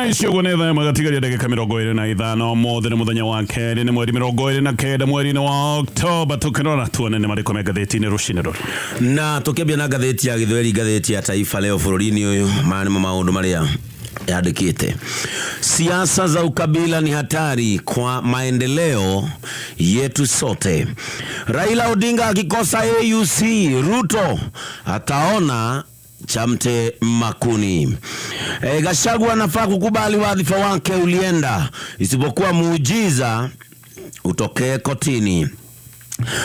Icio ũguo nĩ thaa ĩmwe gatigaria ndagĩka 25. Ũmũthĩ nĩ mũthenya wa kerĩ, nĩ mweri 29 mweri-inĩ wa Oktoba. Tũkĩrora tuone nĩ marĩkũ me ngathĩti-inĩ rũcinĩ rũrũ. Na tũkĩambia na ngathĩti ya Gĩthweri, ngathĩti ya Taifa Leo bũrũri-inĩ ũyũ, maya nĩmo maũndũ marĩa yandĩkĩte. Siasa za ukabila ni hatari kwa maendeleo yetu sote. Raila Odinga akikosa AUC, Ruto ataona Chamte Makuni. Gachagua anafaa kukubali wadhifa wake ulienda, isipokuwa muujiza utokee kotini.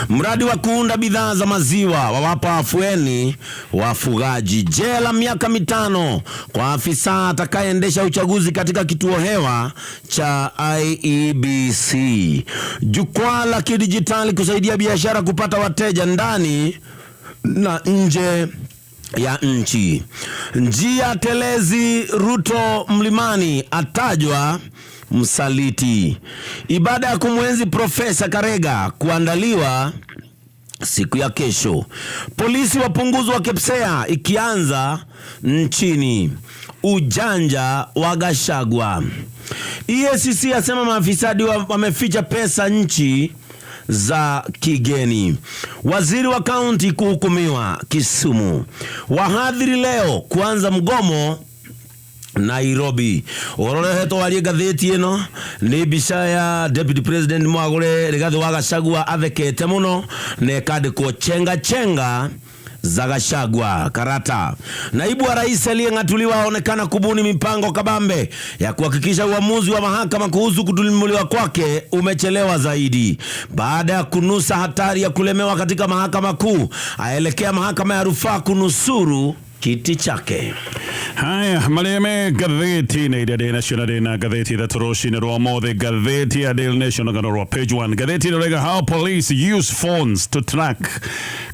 Mradi wa kuunda bidhaa za maziwa wawapa afueni wafugaji. Jela miaka 5 kwa afisa atakayeendesha uchaguzi katika kituo hewa cha IEBC. Jukwaa la kidijitali kusaidia biashara kupata wateja ndani na nje ya nchi. Njia telezi Ruto Mlimani atajwa msaliti. Ibada ya kumwenzi Profesa Karega kuandaliwa siku ya kesho. Polisi wapunguzwa KEPSEA ikianza nchini. Ujanja wa Gachagua. EACC asema mafisadi wameficha pesa nchi za kigeni. Waziri wa kaunti kuhukumiwa Kisumu. Wahadhiri leo kuanza mgomo Nairobi. Ũhoro ũrĩa ũhetwo warie ngathĩti ĩno nĩ mbica ya Deputy President Mwagũre Rigathĩ wa Gachagua athekete mũno na ĩkandĩkwo chenga chenga za Gachagua karata. Naibu wa rais aliyeng'atuliwa aonekana kubuni mipango kabambe ya kuhakikisha uamuzi wa mahakama kuhusu kutumuliwa kwake umechelewa zaidi. Baada ya kunusa hatari ya kulemewa katika mahakama kuu, aelekea mahakama ya rufaa kunusuru kiti chake. Haya marĩa me ngathĩti-inĩ iria ndĩ nacio, na ndĩ na ngathĩti ithatũ rũcinĩ rwa ũmũthĩ. Ngathĩti ya Daily Nation, rũgano rwa page 1, ngathĩti ĩno raiga "How police use phones to track,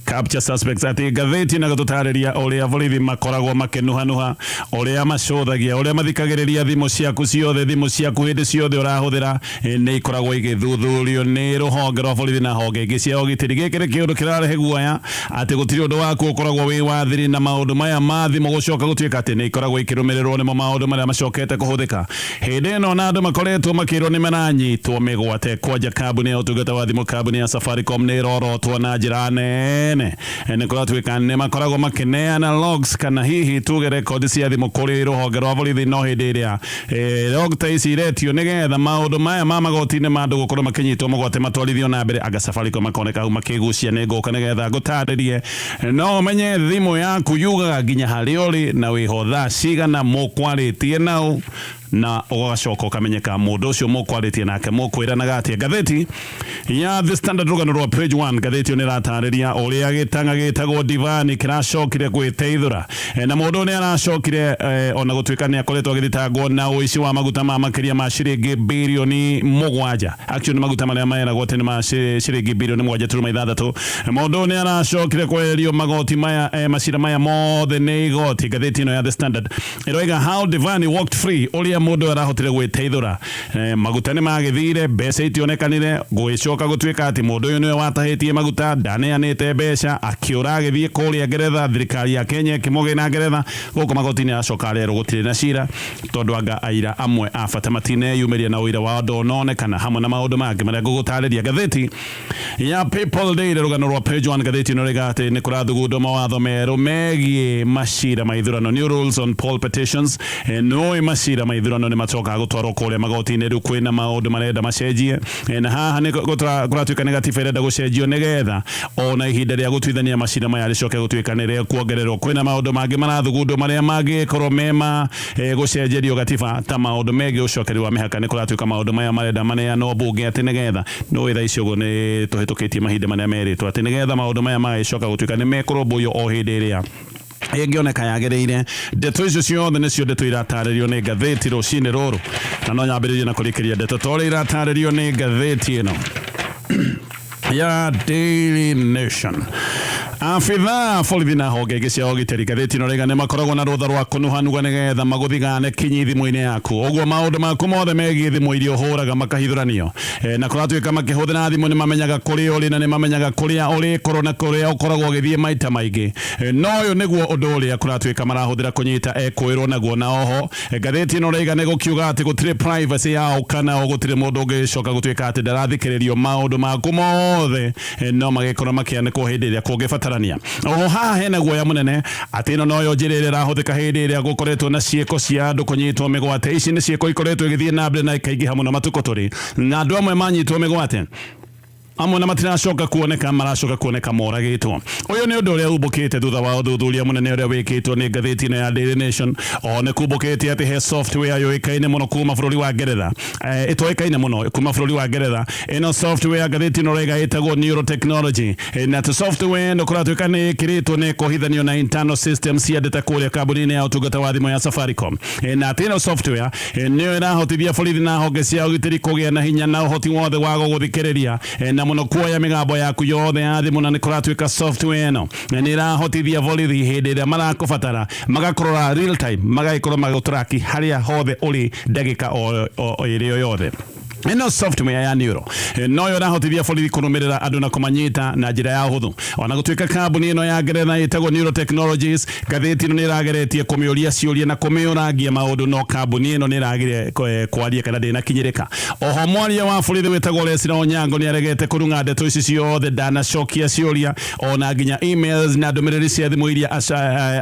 capture suspects", atĩ ngathĩti ĩno ĩgatũtarĩria ũrĩa borithi makoragwo makĩnuhanuha, ũrĩa macũthagia, ũrĩa mathikagĩrĩria thimũ ciaku ciothe. Thimũ ciaku hĩndĩ ciothe ũrahũthĩra nĩ ikoragwo igĩthuthurio nĩ rũhonge rwa borithi na honge ingĩ cia ũgitĩri. Gĩkĩ nĩ kĩũndũ kĩrarehe guoya atĩ gũtirĩ ũndũ waku ũkoragwo wĩ wa thiri, na maũndũ maya ma thimũ gũcoka gũtuĩka atĩ nĩ ikoragwo ikĩrũmĩrĩrwo nĩmo maũndũ marĩa macokete kũhũthĩka hĩndĩ ĩno, na andũ makoretwo makĩrwo nĩ maranyitwo mĩgwate. Kwanja kambuni ya ũtungata wa thimũ, kambuni ya Safaricom, nĩ ĩrorotwo na njĩra nene. Nĩ kũratuĩka nĩ makoragwo makĩneana logs, kana hihi tuge rekondi cia thimũ, kũrĩ rũhonge rwa borithi, no hĩndĩ ĩrĩa log ta ici iretio nĩgetha maũndũ maya ma magoti-inĩ ma andũ gũkorwo makĩnyitwo mũgwate matwarithio na mbere, anga Safaricom makoneka hau makĩgucia. Nĩ ngũka nĩgetha ngũtarĩrie no ũmenye thimũ yaku yugaga nginya harĩa ũrĩ na wĩho thaa cigana mũkwarĩtie nau, na ũgacoka ũkamenyeka mũndũ ũcio mũkwarĩtie nake mũkwĩranaga atĩa. Ngathĩti ya The Standard, rũgano rwa page 1, ngathĩti ĩyo nĩ ĩratarĩria ũrĩa gĩtang'a gĩtagwo Divani kĩracokire gwĩteithũra. Na mũndũ ũyũ nĩ aracokire ona gũtuĩka nĩ akoretwo agĩthitangwo na ũici wa maguta ma makĩria ma ciringi birioni 7. Actually, nĩ maguta marĩa meragwo atĩ nĩ ma ciringi birioni 7.6. Mũndũ ũyũ nĩ aracokire kweherio magoti maya, macira maya mothe nĩ igoti. Ngathĩti ĩno ya The Standard ĩroiga "How Divani walked free", ũrĩa mũndũ ũyũ arahotire gwĩteithũra. Maguta nĩ magĩthire, mbeca itionekanire, gũgĩcoka gũtuĩka atĩ mũndũ ũyũ nĩwe watahĩtie maguta, ndaneanĩte mbeca, akĩũra agĩthiĩ kũrĩa Ngeretha. Thirikari ya Kenya ĩkĩmũgĩna Ngeretha. Gũkũ magoti-inĩ aracoka arerwo gũtirĩ na cira, tondũ anga aira amwe a bata matineyumĩria na ũira wao ndononekana, hamwe na maũndũ mangĩ marĩa ngũgũtarĩria. Ngathĩti ya People Daily, rũgano rwa page 1, ngathĩti ĩno rĩga atĩ nĩ kũrathugundwo mawatho merũ megiĩ macira ma ithurano, new rules on poll petitions. Nũĩ macira ma ithurano nĩ macokaga gũtwarwo kũrĩa magoti-inĩ. Rĩu kwĩna maũndũ marenda macenjie. Na haha nĩ kũratuĩka nĩ gatiba ĩrenda gũcenjio nĩgetha ona ihinda rĩa gũtuithania macira maya rĩcoke gũtuĩka nĩ rĩkuongererwo. Kwĩna maũndũ mangĩ marathugundwo marĩa mangĩkorwo mema gũcenjerio gatiba, ta maũndũ megiĩ ũcokeri wa mĩhaka. Nĩ kũratuĩka maũndũ maya marenda maneanwo mbunge, atĩ nĩgetha nĩũĩ thaa ici ũguo nĩ tũhĩtũkĩtie mahinda marĩa merĩtwo, atĩ nĩgetha maũndũ maya magagĩcoka gũtuĩka nĩ mekũrũmbũiyo o hĩndĩ ĩrĩa ĩngĩoneka yagĩrĩire. Ndeto icio ciothe nĩcio ndeto iratarĩrio nĩ ngathĩti rũcinĩ rũrũ, na no nyambĩrĩrie na kũrĩkĩria ndeto ta ũrĩa iratarĩrio nĩ ngathĩti ĩno ya Daily Nation. Abithaa borithi na honge ingĩ cia ũgitĩri, ngathĩti ĩno rĩga nĩ makoragwo na rũtha rwa kũnuhanuga nĩgetha magũthigane kinyi thimũ-inĩ yaku. Ũguo maũndũ maku mothe megiĩ thimũ iria ũhũraga makahithũranio. Na kũratuĩka makĩhũthĩra thimũ nĩ mamenyaga kũrĩa ũrĩ na nĩ mamenyaga kũrĩa ũrĩkorwo na kũrĩa ũkoragwo ũgĩthiĩ maita maingĩ. No ũyũ nĩguo ũndũ ũrĩa kũratuĩka marahũthĩra kũnyita ekũĩrwo naguo. Na oho ngathĩti ĩno rĩga nĩ gũkiuga atĩ gũtirĩ privacy ya ũ kana ũ, gũtirĩ mũndũ ũngĩcoka gũtuĩka atĩ ndarathikĩrĩrio, maũndũ maku mothe no magĩkorwo makĩanĩkwo hĩndĩ ĩrĩa kũngĩbatarania. Oho haha hena guoya mũnene atĩ ĩno noyo njĩra ĩrĩa ĩrahũthĩka hĩndĩ ĩrĩa gũkoretwo na ciĩko cia andũ kũnyitwo mĩgwate. Ici nĩ ciĩko ikoretwo igĩthiĩ na mbere na ikaingĩha mũno matukũ tũrĩ, na andũ amwe manyitwo mĩgwate amwe na matiracoka kuoneka, maracoka kuoneka moragĩtwo. Ũyũ nĩ ũndũ ũrĩa umbũkĩte thutha wa ũthuthuria mũnene ũrĩa wĩkĩtwo nĩ ngathĩti ĩno ya Daily Nation. O nĩ kumbũkĩte atĩ he software yũĩkaine mũno kuma bũrũri wa Ngeretha, ĩtoĩkaine mũno kuma bũrũri wa Ngeretha. Ĩno software, ngathĩti ĩno raiga, ĩtagwo neurotechnology, na atĩ software ĩno kũratuĩka nĩ ĩkĩrĩtwo na ĩkohithanio na internal system cia ndeta kũrĩa kambuni-inĩ ya ũtungata wa thimũ ya Safaricom, na atĩ ĩno software nĩyo ĩrahotithia borithi na honge cia ũgitĩri kũgĩa na hinya na ũhoti wothe wa gũgũthikĩrĩria na mũno kuoya mĩgambo yaku yothe ya thimũ. Na nĩ kũratuĩka software ĩno nĩ ĩrahotithia borithi hĩndĩ ĩrĩa marakũbatara magakũrora real time, magagĩkorwo magũtraki harĩa hothe ũrĩ ndagĩka o ĩrĩa yothe. Ĩno software ya neuro noyo ĩrahotithia borithi kũrũmĩrĩra andũ na kũmanyita na njĩra ya ũhũthũ. Ona gũtuĩka kambuni ĩno ya Ngeretha ĩtagwo Neurotechnologies, ngathĩti ĩno nĩ ĩrageretie kũmĩũria ciũria na kũmĩũrangia maũndũ, no kambuni ĩno nĩ ĩragire kwaria kana ndĩnakinyĩrĩka. Oho mwaria wa borithi wĩtagwo Leslie Onyango nĩ aregete kũrung'a ndeto ici ciothe, ndanacokia ciũria ona nginya emails na ndũmĩrĩri cia thimũ iria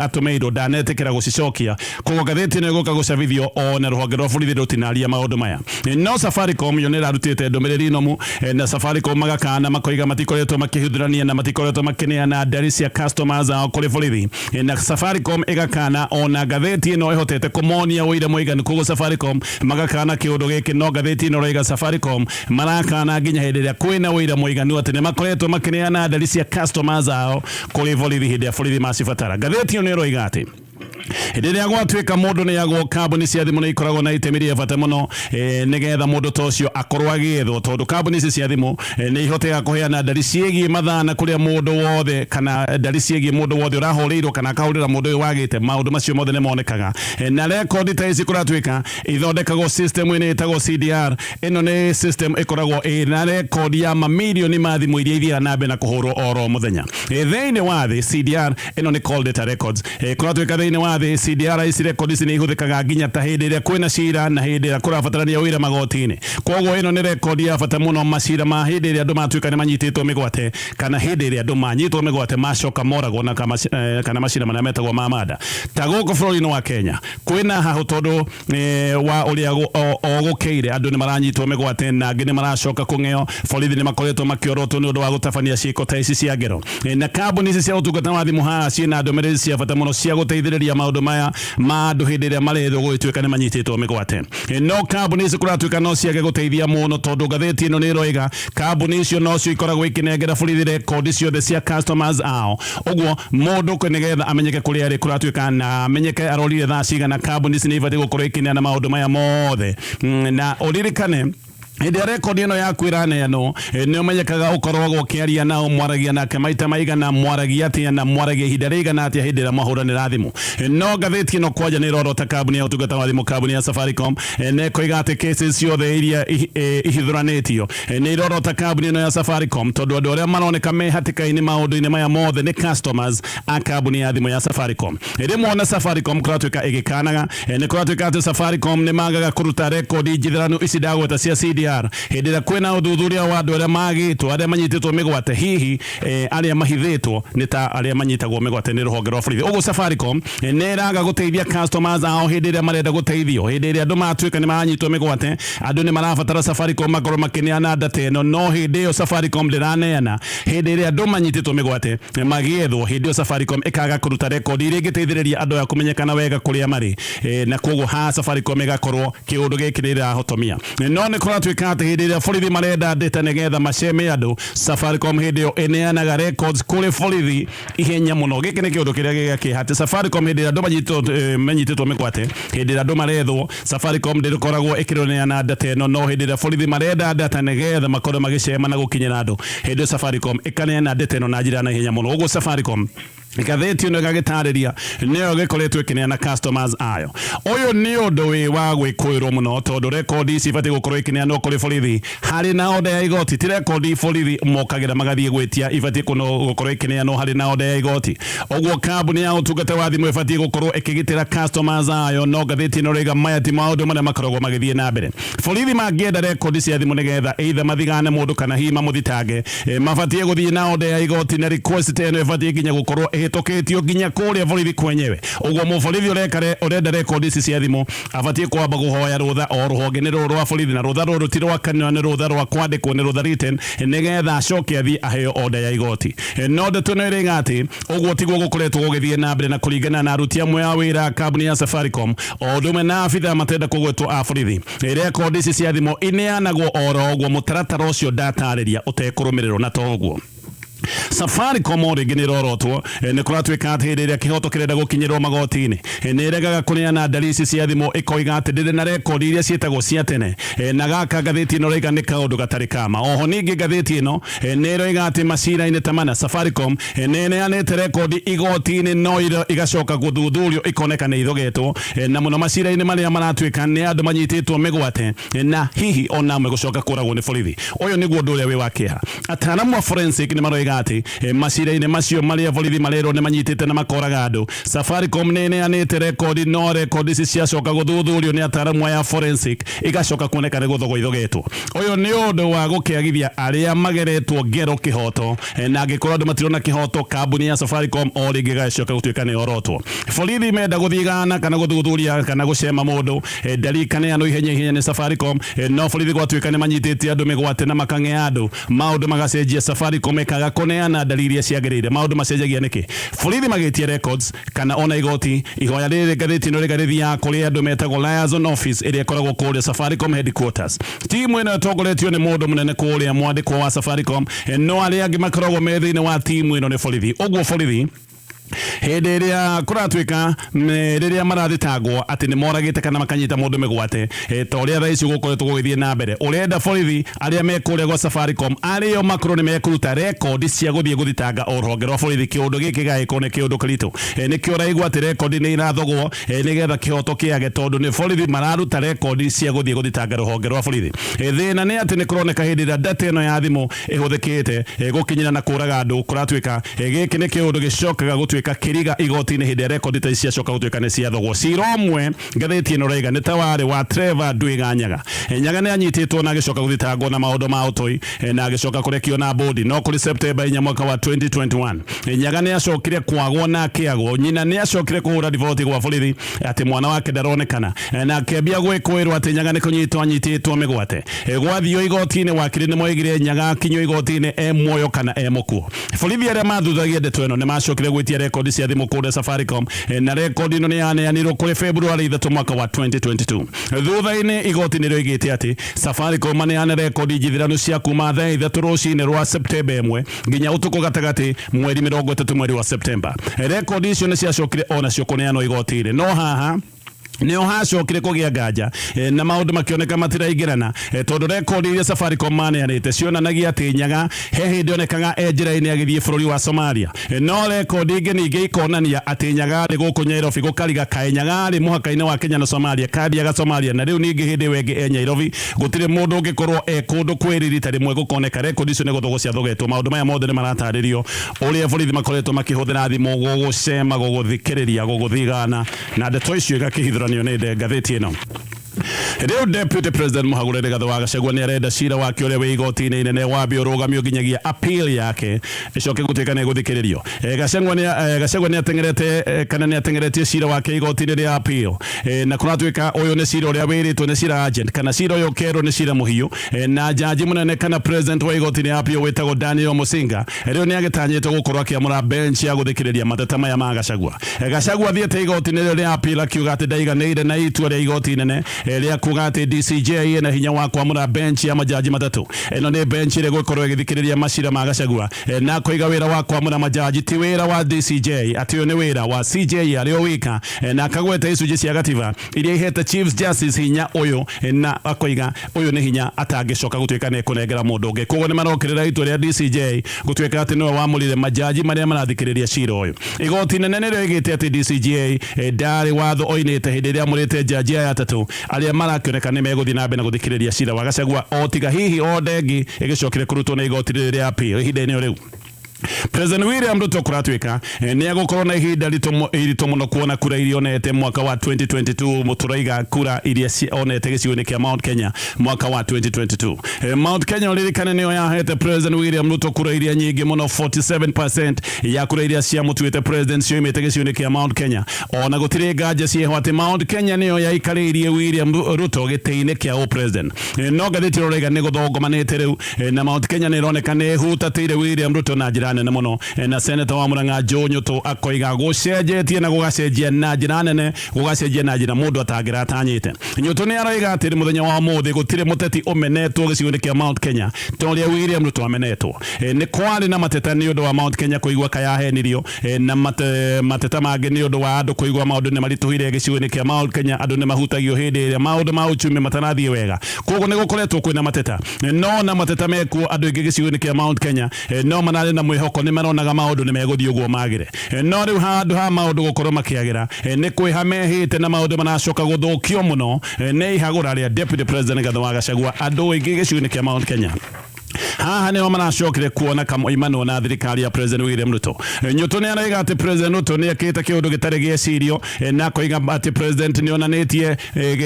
atũmĩirwo ndanetĩkĩra gũcicokia. Koguo ngathĩti ĩno ĩgũka gũcabithio ona rũhonge rwa borithi rũtinaria maũndũ maya. No Safaricom yo nĩ ĩrarutĩte ndũmĩrĩri nomu, na Safaricom magakana, makoiga matikoretwo makĩhithũrania na matikoretwo makĩneana ndari cia customers ao kũrĩ borithi, na Safaricom ĩgakana ona ngathĩti ĩno ĩhotete kũmonia ũira mũiganu. Koguo Safaricom magakana kĩũndũ gĩkĩ, no ngathĩti ĩno ĩroiga Safaricom marakana nginya hĩndĩ ĩrĩa kwĩna ũira mũiganu atĩ nĩ makoretwo makĩneana ndari cia customers ao kũrĩ borithi hĩndĩ ĩrĩa borithi macibatara. Ngathĩti ĩyo nĩ ĩroiga atĩ hĩndĩ ĩrĩa gwatuĩka mũndũ nĩ agwo, kambuni cia thimũ nĩ ikoragwo na itemi rĩa bata mũno nĩgetha mũndũ ta ũcio akorwo agĩethwo, tondũ kambuni ici cia thimũ nĩ ihotaga kũheana ndari ciĩgiĩ mathaa na kũrĩa mũndũ wothe, kana ndari ciĩgiĩ mũndũ wothe ũrahũrĩirwo kana akahũrĩra mũndũ ũyũ wagĩte. Maũndũ macio mothe nĩ monekaga, na rekondi ta ici kũratuĩka ithondekagwo system-inĩ ĩtagwo CDR. Ĩno nĩ system ĩkoragwo ĩna rekondi ya mamirioni ma thimũ iria ithiaga na mbere na kũhũrwo oro mũthenya thĩinĩ wa thĩ. CDR ĩno nĩ call data records. Kũratuĩka thĩinĩ wa thĩ CDR ici, rekondi ici nĩ ihũthĩkaga nginya ta hĩndĩ ĩrĩa kwĩna cira na hĩndĩ ĩrĩa kũrabatarania ũira magoti-inĩ. Koguo ĩno nĩ rekondi ya bata mũno macira ma hĩndĩ ĩrĩa andũ matuĩka nĩ manyitĩtwo mĩgwate, kana hĩndĩ ĩrĩa andũ manyitwo mĩgwate macoka moragwo, na kana macira marĩa metagwo ma manda. Ta gũkũ bũrũri-inĩ wa Kenya kwĩna hahũ tondũ wa ũrĩa o gũkĩire andũ nĩ maranyitwo mĩgwate na angĩ nĩ maracoka kũng'eo. Borithi nĩ makoretwo makĩorotwo nĩ ũndũ wa gũtabania ciĩko ta ici cia ngero, na kambuni ici cia ũtungata wa thimũ haha ciĩna ndũmĩrĩri cia bata mũno cia gũteithĩrĩria maũndũ maya ma andũ hĩndĩ ĩrĩa marethwo gũgĩtuĩka nĩ manyitĩtwo mĩgwate. No kambuni ici kũratuĩka no ciage gũteithia mũno, tondũ ngathĩti ĩno nĩ ĩroiga kambuni icio nocio ikoragwo ikĩnengera borithi rekondi ciothe cia customers ao. Ũguo mũndũ nĩgetha amenyeke kũrĩa arĩ, kũratuĩka na amenyeke arorire thaa cigana, kambuni ici nĩ ibatiĩ gũkorwo ikĩneana maũndũ maya mothe. Na ũririkane hĩndĩ ĩrĩa rekondi ĩno yaku ĩraneanwo, nĩ ũmenyekaga ũkoragwo ũkĩaria nao, mwaragia nake maita maigana, mwaragia atĩa, na mwaragia ihinda rĩigana atĩa hĩndĩ ĩrĩa mwahũranĩra thimũ. No ngathĩti ĩno kwanja nĩ ĩrorota kambuni ya ũtungata wa thimũ, kambuni ya Safaricom, na ĩkoiga atĩ cases ciothe iria ihithũranĩtio nĩ irorota kambuni ĩno ya Safaricom, tondũ andũ arĩa maroneka me hatĩka-inĩ maũndũ-inĩ maya mothe nĩ customers a kambuni ya thimũ ya Safaricom. Rĩmwe ona Safaricom kũratuĩka ĩgĩkanaga, nĩ kũratuĩka atĩ Safaricom nĩ magaga kũruta rekondi njithĩranu ici ndagweta cia CDR hĩndĩ ĩrĩa kwĩna ũthuthuria wa andũ arĩa magĩtwo, arĩa manyitĩtwo mĩgwate, hihi arĩa mahithĩtwo nĩ ta arĩa manyitagwo mĩgwate nĩ rũhonge rwa borithi. Ũguo Safaricom nĩ ĩraga gũteithia customers ao hĩndĩ ĩrĩa marenda gũteithio. Hĩndĩ ĩrĩa andũ matuĩka nĩ maranyitwo mĩgwate, andũ nĩ marabatara Safaricom makorwo makĩneana data ĩno, no hĩndĩ ĩyo Safaricom ndĩraneana. Hĩndĩ ĩrĩa andũ manyitĩtwo mĩgwate magĩethwo, hĩndĩ ĩyo Safaricom ĩkaga kũruta rekondi iria ingĩteithĩrĩria andũ aya kũmenyekana wega kũrĩa marĩ, na koguo haha Safaricom ĩgakorwo kĩũndũ gĩkĩ nĩ ĩrahotomia. No nĩ kũratuĩka Kũratuĩka atĩ hĩndĩ ĩrĩa borithi marenda data nĩgetha maceme andũ, Safaricom hĩndĩ ĩyo ĩneanaga records kũrĩ borithi ihenya mũno. Gĩkĩ nĩ kĩũndũ kĩrĩa gĩa kĩeha atĩ Safaricom hĩndĩ ĩrĩa andũ manyitĩtwo mĩgwate, hĩndĩ ĩrĩa andũ marethwo, Safaricom ndĩkoragwo ĩkĩroneana data ĩno, no hĩndĩ ĩrĩa borithi marenda data nĩgetha makorwo magĩcema na gũkinyĩra andũ, hĩndĩ ĩyo Safaricom ĩkaneana data ĩno na njĩra ya naihenya mũno. Ũguo Safaricom, ngathĩti ĩno ĩgagĩtarĩria, nĩyo gĩkoretwo ĩkĩneana customers ayo. Ũyũ nĩ ũndũ wĩ wa gwĩkũĩrwo mũno, tondũ rekondi ici ibatiĩ gũkorwo ikĩneanwo kũrĩ borithi harĩ na order ya igoti. Ti rekondi borithi mokagĩra magathiĩ gwĩtia, ibatiĩ gũkorwo ĩkĩneanwo harĩ na order ya igoti. Ũguo kambuni ya ũtungata wa thimũ ĩbatiĩ gũkorwo ĩkĩgitĩra customers ayo, no ngathĩti ĩno ĩrauga maya ti maũndũ marĩa makoragwo magĩthiĩ na mbere. Borithi mangĩenda rekondi cia thimũ nĩgetha either mathigane mũndũ kana hihi mamũthitange, mabatiĩ gũthiĩ na order ya igoti, na request ĩno ĩbatiĩ nginya gũkorwo ĩhĩtũkĩtio nginya kũrĩa borithi kwenyewe. Ũguo mũborithi ũrenda rekondi ici cia thimũ abatiĩ kwamba kũhoya rũtha o rũhonge nĩ rũrũ rwa borithi, na rũtha rũrũ ti rwa kanua, nĩ rũtha rwa kwandĩkwo, nĩ rũtha written, nĩgetha acoke athiĩ aheo order ya igoti. No ndeto ĩno ĩrĩga atĩ ũguo tiguo gũkoretwo gũgĩthiĩ na mbere, na kũringana na aruti amwe a wĩra a kambuni ya Safaricom o ũndũ ũmwe na abithaa matenda kũgwetwo a borithi, rekondi ici cia thimũ ineanagwo oro ũguo mũtaratara ũcio ndatarĩria ũtekũrũmĩrĩrwo. Na to ũguo, Safaricom o rĩngĩ nĩ ĩrorotwo. Nĩ kũratuĩka atĩ hĩndĩ ĩrĩa kĩhoto kĩrenda gũkinyĩrwo magoti-inĩ, nĩ ĩregaga kũneana ndari ici cia thimũ, ĩkoiga atĩ ndĩrĩ na rekondi iria ciĩtagwo cia tene. Na gaka ngathĩti ĩno ĩroiga nĩ kaũndũ gatarĩ kama. Oho ningĩ ngathĩti ĩno nĩ ĩroiga atĩ macira-inĩ ta mana, Safaricom nĩ ĩneanĩte rekondi igoti-inĩ, no igacoka gũthuthurio ikoneka nĩ ithogetwo, na mũno macira-inĩ marĩa maratuĩka nĩ andũ manyitĩtwo mĩgwate na hihi ona amwe gũcoka kũragwo nĩ borithi. Ũyũ nĩguo ũndũ ũrĩa wĩ wa kĩeha. Ataaramu a forensic nĩ maroiga atĩ macira-inĩ macio marĩa borithi marerwo nĩ manyitĩte na makoraga andũ, Safaricom nĩ ĩneanĩte rekondi, no rekondi ici ciacoka gũthuthurio nĩ ataaramu aya a forensic igacoka kuoneka nĩ gũthogwo ithogetwo. Ũyũ nĩ ũndũ wa gũkĩagithia arĩa mageretwo ngero kĩhoto, na angĩkorwo andũ matirona kĩhoto, kambuni ya Safaricom o rĩngĩ ĩgacoka gũtuĩka nĩ yorotwo. Borithi menda gũthigana kana gũthuthuria kana gũcema mũndũ, ndari ikaneanwo ihenya ihenya nĩ Safaricom, no borithi gwatuĩka nĩ manyitĩte andũ mĩgwate na makang'ea andũ, maũndũ magacenjia, Safaricom ĩkaga kũneana ndari iria ciagĩrĩire. Maũndũ macenjagia nĩkĩ borithi magĩtia records kana ona igoti? Ihoya rĩrĩ, ngathĩti ĩno rĩga, rĩthiaga kũrĩ andũ metagwo liaison office ĩrĩa ĩkoragwo kũrĩa Safaricom headquarters. Timu ĩno ĩtongoretio nĩ mũndũ mũnene kũrĩa mwandĩkwo wa Safaricom, no arĩa angĩ makoragwo me thĩinĩ wa timu ĩno nĩ borithi. Ũguo borithi hĩndĩ ĩrĩa kũratuĩka rĩrĩa marathitangwo atĩ nĩ moragĩte kana makanyita mũndũ mĩgwate, ta ũrĩa thaa ici gũkoretwo gũgĩthiĩ na mbere, ũrenda borithi arĩa me kũrĩa gwa Safaricom arĩo makorwo nĩ mekũruta rekondi cia gũthiĩ gũthitanga o rũhonge rwa borithi. Kĩũndũ gĩkĩ gagĩkorwo nĩ kĩũndũ kĩritũ. Nĩkĩo ũraigua atĩ rekondi nĩ irathogwo nĩgetha kĩhoto kĩage, tondũ nĩ borithi mararuta rekondi cia gũthiĩ gũthitanga rũhonge rwa borithi. Thĩna nĩ atĩ nĩ kũroneka hĩndĩ ĩrĩa data ĩno ya thimũ ĩhũthĩkĩte gũkinyĩra na kũraga andũ, kũratuĩka gĩkĩ nĩ kĩũndũ gĩcokaga gũtuĩka kĩriga igoti-inĩ hĩndĩ ĩrĩa rekondi ta ici ciacoka gũtuĩka nĩ ciathogwo. Cira ũmwe, ngathĩti ĩno ĩraiga, nĩ ta warĩ wa Trevor Ndwiga Nyaga. Nyaga nĩ anyitĩtwo na agĩcoka gũthitangwo na maũndũ ma ũtoi na agĩcoka kũrekio na bũndi. No kũrĩ Septemba 4 mwaka wa 2021, Nyaga nĩ acokire kwagwo na akĩagwo. Nyina nĩ acokire kũhũra riboti gwa borithi atĩ mwana wake ndaronekana, na akĩambia gwĩkũĩrwo atĩ Nyaga nĩ kũnyitwo anyitĩtwo mĩgwate. Gwathio igoti-inĩ, wakiri nĩ moigire Nyaga akinyio igoti-inĩ e muoyo kana e mũkuũ. Borithi arĩa mathuthagia ndeto ĩno nĩ macokire gwĩtia rekondi cia thimũ kũrĩa Safaricom, na rekondi ĩno nĩ yaneanirwo kũrĩ February 3 mwaka wa 2022. Thutha-inĩ igoti nĩ rĩoigĩte atĩ Safaricom maneane rekondi njithiranu cia kuma thaa 3 rũcinĩ rwa Septemba 1 nginya ũtukũ gatagatĩ mweri 30 mweri wa Septemba. Rekondi icio nĩ ciacokire onacio kũneanwo igoti-inĩ, no haha nĩo hacokire kũgĩa nganja na maũndũ makĩoneka matiraingĩrana, tondũ rekondi iria Safaricom maneanĩte cionanagia atĩ Nyaga he hĩndĩ onekaga e njĩra-inĩ agĩthiĩ bũrũri wa Somalia, no rekondi ingĩ ningĩ ikonania atĩ Nyaga arĩ gũkũ Nairobi. Gũkariga kaĩ Nyaga arĩ mũhaka-inĩ wa Kenya na Somalia kathiaga Somalia, na rĩu ningĩ hĩndĩ ĩyo ĩngĩ e Nairobi? Gũtirĩ mũndũ ũngĩkorwo e kũndũ kwĩrĩ rita rĩmwe. Gũkoneka rekondi icio nĩ gũthogwo ciathogetwo. Maũndũ maya mothe nĩ maratarĩrio ũrĩa borithi makoretwo makĩhũthĩra thimũ gũgũcema, gũgũthikĩrĩria, gũgũthigana, na ndeto icio igakĩhithũranio nĩ ngathĩti ĩno. Rĩu Deputy President Mũhagũre Rigathĩ wa Gachagua nĩ arenda cira wake ũrĩa wĩ igoti-inĩ inene wambe ũrũgamio nginyagia appeal yake ĩcoke gũtuĩka nĩ ĩgũthikĩrĩrio. Gachagua nĩ ateng'erete kana nĩ ateng'eretie cira wake igoti-inĩ rĩa appeal, na kũratuĩka ũyũ nĩ cira ũrĩa wĩrĩtwo nĩ cira urgent, kana cira ũyũ ũkerwo nĩ cira mũhiũ, na jaji mũnene kana president wa igoti rĩa appeal wĩtagwo Daniel Musinga rĩu nĩ agĩtanyĩtwo gũkorwo akĩamũra bench ya gũthikĩrĩria mateta maya ma Gachagua. Gachagua athiĩte igoti-inĩ rĩu rĩa appeal akiuga atĩ ndaiganĩire. ndakeneire na itua rĩa igoti inene rĩa kuga atĩ DCJ ĩna hinya wa kwamũra bench ya majaji matatũ. Ĩno nĩ bench ĩrĩa ĩgũkorwo ĩgĩthikĩrĩria macira ma Gachagua, na koiga wĩra wa kwamũra majaji ti wĩra wa DCJ, atĩ ũyũ nĩ wĩra wa CJ arĩ o wika, na akagweta icunjĩ cia gatiba iria ihete Chief Justice hinya ũyũ, na akoiga ũyũ nĩ hinya atangĩcoka gũtuĩka nĩ ekũnengera mũndũ ũngĩ. Koguo nĩ marokĩrĩra itua rĩa DCJ gũtuĩka atĩ nĩwe wamũrire majaji marĩa marathikĩrĩria cira ũyũ. Igoti nene nĩrĩo ĩgĩte atĩ DCJ ndarĩ watho oinĩte hĩndĩ ĩrĩa amũrĩte jaji aya atatũ arĩa marakĩoneka nĩ megũthiĩ na mbere na gũthikĩrĩria cira wa Gachagua, o tiga hihi order ĩngĩ ĩgĩcokire kũrutwo nĩ igoti rĩrĩ rĩa appeal. Ihinda-inĩ o rĩu, President William Ruto kũratuĩka nĩ egũkorwo na ihinda iritũ mũno kuona kura iria onete mwaka wa 2022. Mũtũraiga kura iria onete gĩcigo-inĩ kĩa Mount Kenya mwaka wa 2022. Mount Kenya, ũririkane, nĩyo yahete President William Ruto kura iria nyingĩ mũno. 47% ya kura iria ciamũtuĩte president cioimĩte gĩcigo-inĩ kĩa Mount Kenya. Ona gũtirĩ nganja ciĩho atĩ Mount Kenya nĩyo yaikarĩirie William Ruto gĩtĩ-inĩ kĩa president. No ngathĩti ĩroraiga nĩ gũthongomanĩte rĩu, na Mount Kenya nĩ ĩroneka nĩ ĩhutatĩire William Ruto na njĩra nene mũno. Na seneta wa Murang'a Joe Nyutu akoiga gũcenjetie na gũgacenjia na njĩra nene, gũgacenjia na njĩra mũndũ atangĩratanyĩte. Nyutu nĩ aroiga atĩ mũthenya wa ũmũthĩ gũtirĩ mũteti ũmenetwo gĩcigo-inĩ kĩa Mount Kenya ta ũrĩa William Ruto amenetwo. Nĩ kwarĩ na mateta nĩ ũndũ wa Mount Kenya kũigua kayahenirio, na mateta mangĩ nĩ ũndũ wa andũ kũigua maũndũ nĩ maritũhire gĩcigo-inĩ kĩa Mount Kenya. Andũ nĩ mahutagio hĩndĩ ĩrĩa maũndũ ma uchumi matarathiĩ wega, koguo nĩ gũkoretwo kwĩna mateta. No na mateta mekuo, andũ aingĩ gĩcigo-inĩ kĩa Mount Kenya no mararĩ na mwĩhoko, nĩ maronaga maũndũ nĩ megũthiĩ ũguo magĩre. No rĩu handũ ha maũndũ gũkorwo makĩagĩra, nĩ kwĩha mehĩte na maũndũ maracoka gũthũkio mũno nĩ ihagũra rĩa Deputy President Rigathi wa Gachagua. Andũ aingĩ gĩcigo-inĩ kĩa Mount Kenya haha nĩo maracokire kuona kamoimanwo na thirikari ya President William Ruto. Nyutu nĩ araiga atĩ President Ruto nĩ ekĩte kĩũndũ gĩtarĩ gĩecirio, na akoiga atĩ president nĩ onanĩtie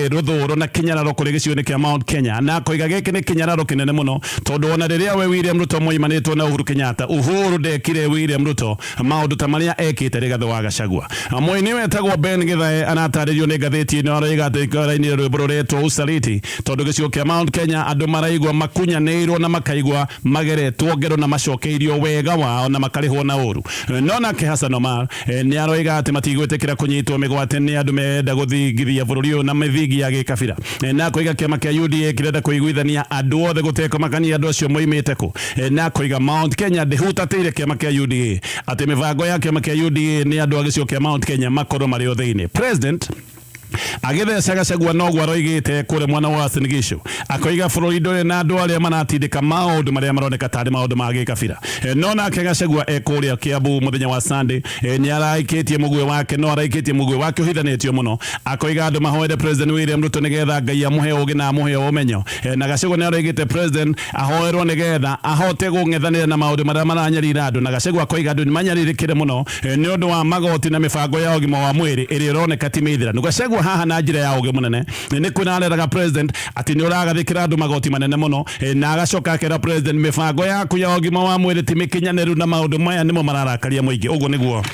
rũthũũro na kĩnyararo kũrĩ gĩcigo-inĩ kĩa Mount Kenya, na akoiga gĩkĩ nĩ kĩnyararo kĩnene mũno, tondũ ona rĩrĩa we William Ruto moimanĩtwo na Uhuru Kenyatta, Uhuru ndekire William Ruto maũndũ ta marĩa ekĩte Rigathi wa Gachagua. Mũini wetagwo Ben Githae aratarĩrio nĩ ngathĩti ĩno, aroiga atĩ arainire rwĩmbo rũretwo "Usaliti" tondũ gĩcigo kĩa Mount Kenya andũ maraigua makunyanĩirwo na makaigua mageretwo ngero na macokeirio wega wao na makarĩhwo na ũru. No nake Hassan Omar nĩ aroiga atĩ matigwĩtĩkĩra kũnyitwo mĩgwate nĩ andũ merenda gũthingithia bũrũri ũyũ na mĩthingi ya gĩkabira. Na akoiga kĩama kĩa UDA kĩrenda kũiguithania andũ othe gũtekũmakania andũ acio moimĩte kũ. Na akoiga Mount Kenya ndĩhutatĩire kĩama kĩa UDA, atĩ mĩbango ya kĩama kĩa UDA nĩ andũ a gĩcigo kĩa Mount Kenya makorwo marĩ o thĩinĩ. President agĩtheca Gachagua noguo aroigĩte kũrĩa mwena wa Uasin Gishu, akoiga bũrũri ndũrĩ na andũ arĩa maratindĩka maũndũ marĩa maroneka tarĩ maũndũ ma gĩkabira. No nake Gachagua e kũrĩa Kiambu mũthenya wa Sunday, nĩ araikĩtie mũguĩ wake, no araikĩtie mũguĩ wake ũhithanĩtio mũno. Akoiga andũ mahoere President William Ruto nĩgetha Ngai amũhe ũgĩ na amũhe ũmenyo. Na Gachagua nĩ aroigĩte president ahoerwo nĩgetha ahote gũng'ethanĩra na maũndũ marĩa maranyarira andũ. Na Gachagua akoiga andũ nĩ manyarirĩkire mũno nĩ ũndũ wa magoti na mĩbango ya ũgima wa mwĩrĩ ĩrĩa ĩroneka ti mĩithĩranu. Gachagua haha na njĩra ya ũgĩ mũnene nĩ kwĩna areraga president atĩ nĩ ũragathĩkĩra andũ magoti manene mũno, na agacoka akera president mĩbango yaku ya ũgima wa mwĩrĩ ti mĩkinyanĩru na maũndũ maya nĩmo mararakaria mũingĩ. Ũguo nĩguo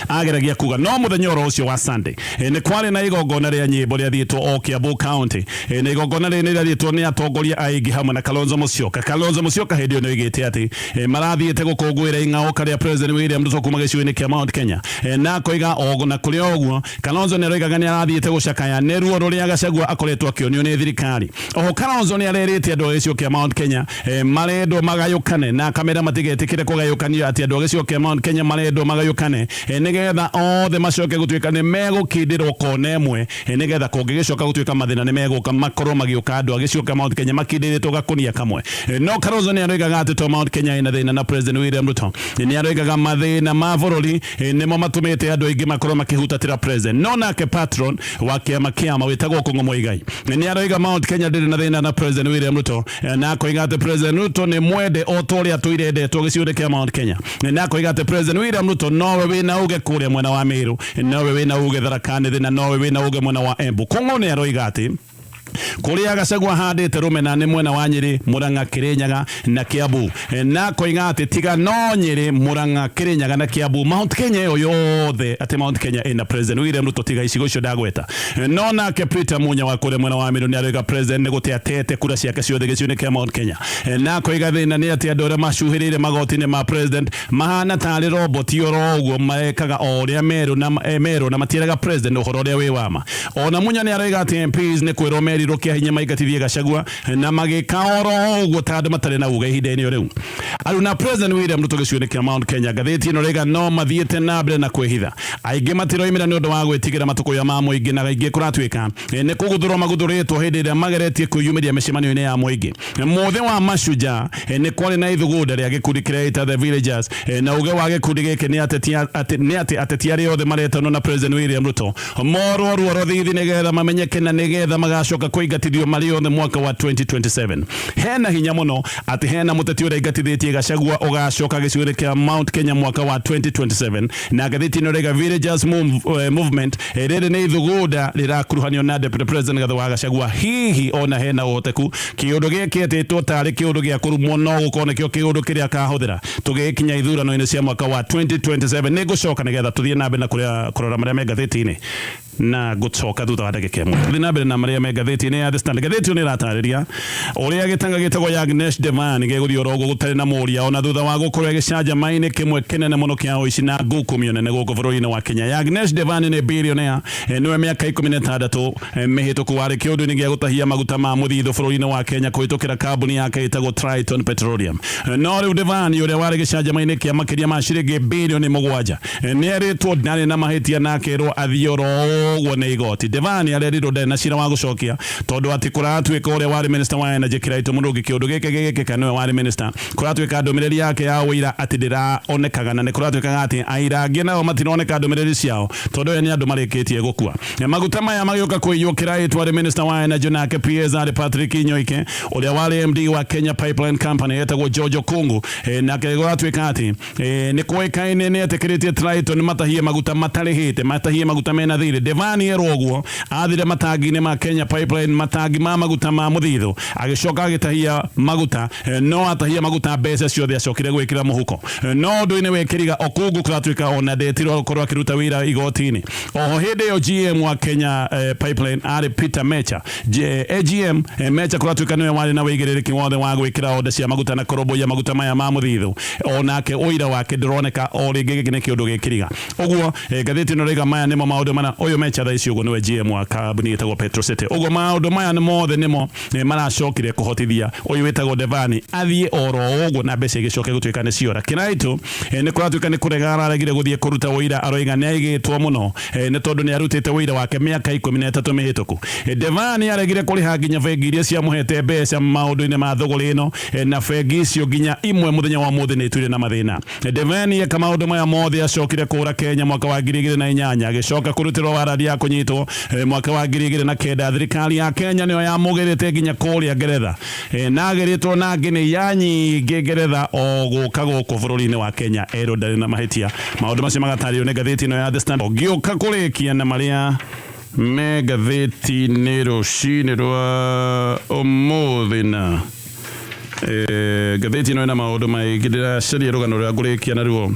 ageragia kuga. No muthenya oro ũcio wa Sunday, nĩ kwarĩ na igongona rĩa nyĩmbo rĩathiĩtwo o Kiambu County, na igongona rĩrĩ nĩ rĩathiĩtwo nĩ atongoria aingĩ hamwe na Kalonzo Musyoka. Kalonzo Musyoka hĩndĩ ĩyo nĩ oigĩte atĩ marathiĩte gũkũngũĩra ing'aũka rĩa President William Ruto kuma gĩcigo-inĩ kĩa Mount Kenya. Na akoiga o na kũrĩ o ũguo, Kalonzo nĩ aroigaga nĩ arathiĩte gũcakaya nĩ ruo rũrĩa Gachagua akoretwo akĩonio nĩ thirikari. Oho Kalonzo nĩ arerĩte andũ a gĩcigo kĩa Mount Kenya marendwo magayũkane, na akamera matigetĩkĩre kũgayũkanio, atĩ andũ a gĩcigo kĩa Mount Kenya marendwo magayũkane, nĩgetha othe macoke gũtuĩka nĩ megũkindĩrwo kona ĩmwe, nĩgetha kũngĩgĩcoka gũtuĩka mathĩna nĩ megũka makorwo magĩũka andũ a gĩcigo kĩa Mount Kenya makindĩrĩtwo gakũnia kamwe. No Kalonzo nĩ aroigaga atĩ to Mount Kenya ĩna thĩna na President William Ruto. Nĩ aroigaga mathĩna ma bũrũri nĩmo matũmĩte andũ aingĩ makorwo makĩhutatĩra president. No nake patron wa kĩama kĩama wĩtagwo Kũng'ũ Muigai nĩ aroiga Mount Kenya ndĩrĩ na thĩna na President William Ruto, na akoiga atĩ President Ruto nĩ mwende o ta ũrĩa atũire endetwo gĩcigo-inĩ kĩa Mount Kenya, na akoiga atĩ President William Ruto nowe wĩna uge kũrĩa mwena wa Meru, nowe wĩna uge Tharaka Nithi, na nowe wĩna uge mwena wa Embu. Kũng'ũ nĩ aroiga atĩ Kũrĩa Gachagua ahandĩte rũmena nĩ mwena wa Nyĩrĩ, Murang'a, Kĩrĩnyaga na Kiambu, na akoiga atĩ tiga no Nyĩrĩ, Murang'a, Kĩrĩnyaga na Kiambu, Mount Kenya ĩyo yothe atĩ Mount Kenya ĩna President William Ruto tiga icigo icio ndagweta. No nake Peter Munya wa kũrĩa mwena wa Meru nĩaroiga President nĩ gũte atete kura ciake ciothe gĩcigo-inĩ kĩa Mount Kenya, na akoiga thĩna nĩ atĩ andũ arĩa macuhĩrĩire magoti-inĩ ma President mahana tarĩ roboti oro ũguo, marekaga o ũrĩa merwo na merwo na matiĩraga President ũhoro ũrĩa wĩ wama. Ona Munya nĩaroiga atĩ MPs nĩ kwĩrwo merirwo kĩa hinya maingatithie Gachagua na magĩka oro ũguo ta andũ matarĩ na uge ihinda-inĩ o rĩu. Aruna President William Ruto gĩcigo-inĩ kĩa Mount Kenya, ngathĩti ĩno ĩroiga no mathiĩte na mbere na kwĩhitha. Aingĩ matiroimĩra nĩ ũndũ wa gwĩtigĩra matũkũya ma mũingĩ na aingĩ kũratuĩka nĩ kũguthũrwo maguthũrĩtwo hĩndĩ ĩrĩa mageretie kwĩyumĩria mĩcemanio-inĩ ya mũingĩ. Mũthĩ wa Mashujaa nĩ kwarĩ na ithugunda rĩa gĩkundi kĩreita The Villagers, na uge wa gĩkundi gĩkĩ nĩ atĩ ateti arĩa othe maretanwo na President William Ruto morwo ruo rũthithi nĩgetha mamenyeke na nĩgetha magacoka kũingatithio marĩ othe mwaka wa 2027. Hena hinya mũno atĩ hena mũteti ũrĩa ingatithĩtie Gachagua ũgacoka gĩcigo-inĩ kĩa Mount Kenya mwaka wa 2027, na ngathĩti ĩno ĩraiga Villagers Movement rĩrĩ nĩ ithugunda rĩrakuruhanio na Deputy President Gathu wa Gachagua. Hihi ona hena ũhoteku kĩũndũ gĩkĩ etĩtwo tarĩ kĩũndũ gĩa kũrumwo no gũkorwo nĩkĩo kĩũndũ kĩrĩa akahũthĩra tũgĩkinya ithurano-inĩ cia mwaka wa 2027? Nĩ ngũcoka nĩgetha tũthiĩ na mbere na kũrĩa kũrora marĩa me ngathĩti-inĩ, na ngũcoka thutha wa ndagĩka ĩmwe. Tũthiĩ na mbere na marĩa me ngathĩti-inĩ ya The Standard. Ngathĩti ĩyo nĩ ĩratarĩria ũrĩa gĩtanga gĩtagwo Yagnesh Devan gĩgũthiĩ oro ũguo gũtarĩ na mũria ona thutha wa gũkorwo gĩcanjama-inĩ kĩmwe kĩnene mũno kĩa ũici na ngukumio nene gũkũ bũrũri-inĩ wa Kenya. Yagnesh Devan nĩ billionaire, nĩwe mĩaka 16 mĩhĩtũku warĩ kĩũndũ-inĩ gĩa gũtahia maguta ma mũthithũ bũrũri-inĩ wa Kenya kũhĩtũkĩra kambuni yake ĩtagwo Triton Petroleum. No rĩu Devan, ũrĩa warĩ gĩcanjama-inĩ kĩa makĩria ma ciringi birioni 7, nĩ erĩtwo ndarĩ na mahĩtia na akerwo athiĩ oro ũguo nĩ igoti. Devan arerirwo ndarĩ na cira wa gũcokia tondũ atĩ kũratuĩka ũrĩa warĩ minister wa energy Kiraitũ Mũrũngi, kĩũndũ gĩkĩ gĩgĩkĩka nĩwe warĩ minister, kũratuĩka ndũmĩrĩri yake ya ũira atĩ ndĩraonekaga, na nĩ kũratuĩkaga atĩ aira angĩ nao matironeka ndũmĩrĩri ciao tondũ aya nĩ andũ marĩkĩtie gũkua. Maguta maya magĩũka kũiywo, Kiraitũ arĩ minister wa energy, nake PS arĩ Patrick Nyoike, ũrĩa warĩ MD wa Kenya Pipeline Company etagwo George Okungu, nake gũratuĩka atĩ nĩ kũĩkaine nĩ etĩkĩrĩtie Triton matahie maguta matarĩhĩte, matahie maguta mena thirĩ. Devani erwo ũguo athire matangi-inĩ ma Kenya Pipeline matangi ma maguta ma mũthithũ, agĩcoka agĩtahia maguta, no atahia maguta mbeca ciothe acokire gwĩkĩra mũhuko. No ũndũ-inĩ wĩkĩriga, Okungu kũratuĩka ona ndetirwo gũkorwo akĩruta wĩra igoti-inĩ. Oho hĩndĩ ĩyo GM wa Kenya Pipeline arĩ Peter Mecha. AGM Mecha kũratuĩka nĩwe warĩ na wĩigĩrĩrĩki wothe wa gwĩkĩra onda cia maguta na kũrũmbũiya maguta maya ma mũthithũ, onake ũira wake ndũroneka. O rĩngĩ gĩkĩ nĩ kĩũndũ gĩkĩriga ũguo. Ngathĩti ĩno ĩrauga maya nĩmo maũndũ mana ũyũ Mecha thaa ici ũguo nĩwe GM wa kambuni ĩtagwo Petrocity. Ũguo maũndũ maya nĩ mothe nĩmo maracokire kũhotithia ũyũ wĩtagwo Devani athiĩ oro ũguo na mbeca igĩcoke gũtuĩka nĩ ciora. Kĩraitũ nĩ kũratuĩka nĩ kũrega araregire gũthiĩ kũruta ũira, aroiga nĩ aigĩtwo mũno nĩ tondũ nĩ arutĩte ũira wake mĩaka 13 mĩhĩtũku. Devani aregire kũrĩha nginya bengi iria ciamũhete mbeca maũndũ-inĩ ma thũgũrĩ ĩno, na bengi icio nginya imwe mũthenya wa ũmũthĩ nĩ ituire na mathĩna. Devani eka maũndũ maya mothe acokire kũra Kenya mwaka wa 2008, agĩcoka kũrutĩrwo warandi ya kũnyitwo mwaka wa 2009. Thirikari ya Kenya nĩyo yamũgĩrĩte nginya kũrĩa Ngeretha, na agĩrĩtwo na nginya nyingĩ Ngeretha o gũka gũkũ bũrũri-inĩ wa Kenya erwo ndarĩ na mahĩtia. Maũndũ macio magatarĩrio nĩ ngathĩti ĩno ya The Standard. Ngĩũka kũrĩkia na marĩa me ngathĩti-inĩ rũcinĩ rwa ũmũthĩ, na ngathĩti ĩno ĩna maũndũ maingĩ, ndĩracaria rũgano rũrĩa ngũrĩkia naruo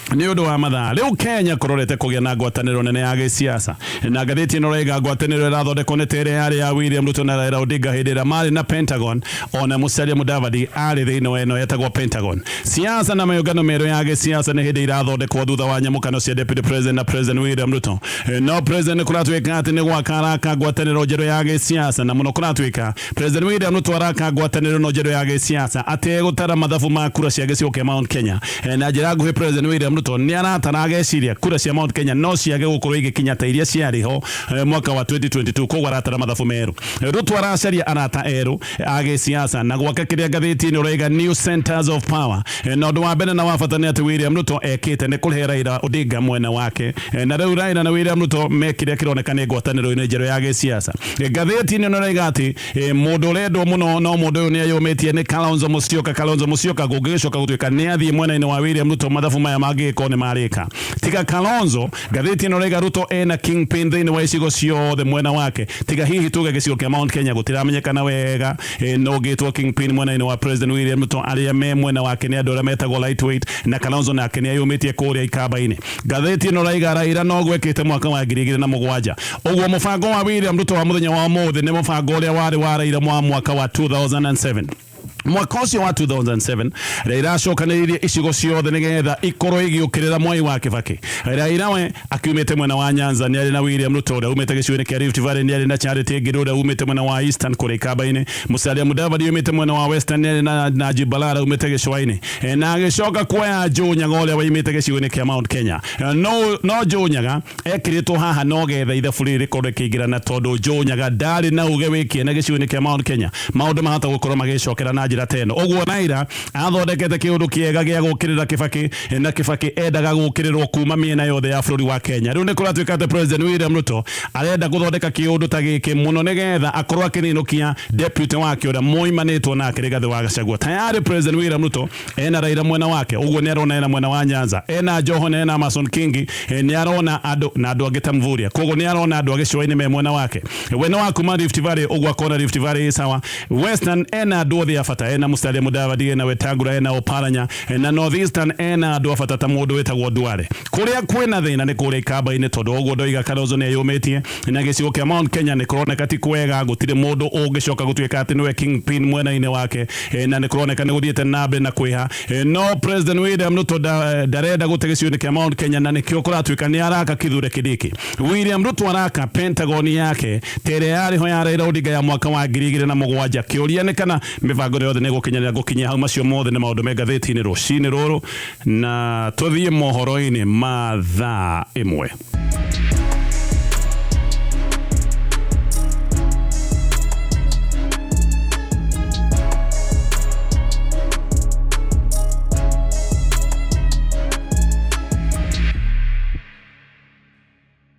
nĩ ũndũ wa mathaa. Rĩu Kenya kũrorete kũgĩa na ngwatanĩro nene ya gĩsiasa, na ngathĩti ĩno ĩraiga ngwatanĩro ĩrathondekwo nĩ ta ĩrĩa yarĩ ya William Ruto na Raila Odinga hĩndĩ ĩrĩa marĩ na Pentagon, ona Musalia Mudavadi arĩ thĩinĩ wa ĩno yetagwo Pentagon. Siasa na mĩũngano mĩerũ ya gĩsiasa nĩ hĩndĩ irathondekwo thutha wa nyamũkano cia Deputy President na President William Ruto. No President kũratuĩka atĩ nĩ gwaka araka ngwatanĩro njerũ ya gĩsiasa, na mũno kũratuĩka President William Ruto araka ngwatanĩro no njerũ ya gĩsiasa ategũtara mathabu ma kura cia gĩcigo kĩa Mount Kenya. Na njĩra nguhĩ, President William Ruto nĩ aratara ageciria kura cia Mount Kenya no ciage gũkorwo igĩkinya ta iria ciarĩ ho mwaka wa 2022, koguo aratara mathabu merũ. Ruto aracaria arata erũ a gĩsiasa na gwaka kĩrĩa ngathĩti ĩno ĩraiga new centers of power. Na ũndũ wa mbere na wa bata nĩ atĩ William Ruto ekĩte nĩ kũrehe Raila Odinga mwena wake, na rĩu Raila na William Ruto me kĩrĩa kĩroneka nĩ ngwatanĩro-inĩ njerũ ya gĩsiasa. Ngathĩti ĩno ĩraiga atĩ mũndũ ũrendwo mũno no mũndũ ũyũ nĩ eyũmĩtie nĩ Kalonzo Musyoka. Kalonzo Musyoka kũngĩgĩcoka gũtuĩka nĩ athiĩ mwena-inĩ wa William Ruto, mathabu maya mangĩ mangĩgĩkorwo nĩ marĩka. Tiga Kalonzo, ngathĩti ĩno raiga Ruto ena kingpin thĩinĩ wa icigo ciothe mwena wake, tiga hihi tuge gĩcigo kĩa Mount Kenya gũtiramenyekana wega no ũngĩtwo kingpin mwena-inĩ wa President William Ruto. Arĩa me mwena wake nĩ andũ arĩa metagwo lightweight, na Kalonzo nake nĩ eyũmĩtie kũrĩa ikamba-inĩ. Ngathĩti ĩno raiga Raila noguo ekĩte mwaka wa 2007. Ũguo mũbango wa William Ruto wa mũthenya wa ũmũthĩ nĩ mũbango ũrĩa warĩ wa Raila wa mwaka wa 2007. Mwaka ũcio wa 2007 Raila acokanĩrĩirie icigo ciothe nĩgetha ikorwo igĩũkĩrĩra Mwai wa Kibaki. Raila we akiumĩte mwena wa Nyanza nĩ arĩ na William Ruto ũrĩa umĩte gĩcigo-inĩ kĩa Rift Valley, nĩ arĩ na Charity Ngilu ũrĩa umĩte mwena wa Eastern kũrĩa Ikamba-inĩ, Musalia Mudavadi umĩte mwena wa Western nĩ arĩ na Najib Balala umĩte gĩcũa-inĩ, na agĩcoka kuoya Joe Nyaga ũrĩa waimĩte gĩcigo-inĩ kĩa Mount Kenya. No Joe Nyaga ekĩrĩtwo haha no getha ithabu rĩrĩ rĩkorwo rĩkĩingĩrana, tondũ Joe Nyaga ndarĩ na uge wĩ kĩene gĩcigo-inĩ kĩa Mount Kenya. Maũndũ mahota gũkorwo magĩcokera na njĩra ta ĩno. Ũguo Raila athondekete kĩũndũ kĩega gĩa gũkĩrĩra Kibaki, na Kibaki endaga gũkĩrĩrwo kuma mĩena yothe ya bũrũri wa Kenya. Rĩu nĩ kũratuĩka atĩ President William Ruto arenda gũthondeka kĩũndũ ta gĩkĩ mũno nĩgetha akorwo akĩninũkia deputy wake ũrĩa moimanĩtwo nake Rigathĩ wa Gachagua. Tayari President William Ruto ena Raila mwena wake, ũguo nĩ arona ena mwena wa Nyanza, ena Joho na ena Amason Kingi, nĩ arona andũ na andũ angĩ ta Mvurya, koguo nĩ arona andũ a gĩcũa-inĩ me mwena wake. We nĩ wa kuma Rift Valley, ũguo akona Rift Valley ĩ sawa. Western ena andũ othe a bata, ena Musalia Mudavadi, ena Wetangula, ena Oparanya, na North Eastern ena andũ a bata ta mũndũ wĩtagwo Duale. Kũrĩa kwĩna thĩna nĩ kũrĩa ikamba-inĩ, tondũ ũguo ndoiga Kalonzo nĩ eyũmĩtie, na gĩcigo kĩa Mount Kenya nĩ kũroneka ti kwega, gũtirĩ mũndũ ũngĩcoka gũtuĩka atĩ nĩwe kingpin mwena-inĩ wake, na nĩ kũroneka nĩ gũthiĩte na mbere na kwĩha. No President William Ruto ndarenda gũte gĩcigo-inĩ kĩa Mount Kenya, na nĩkĩo kũratuĩka nĩ araka Kithure Kindiki. William Ruto araka Pentagon yake ta ĩrĩa yarĩ ho ya Raila Odinga ya mwaka wa 2007. Kĩũria nĩ kana mĩbango ĩno yothe nĩ ĩgũkinyanĩra gũkinyia hau. Macio mothe nĩ maũndũ me ngathĩti-inĩ rũcinĩ rũrũ, na tũthiĩ mohoro-inĩ ma thaa 1.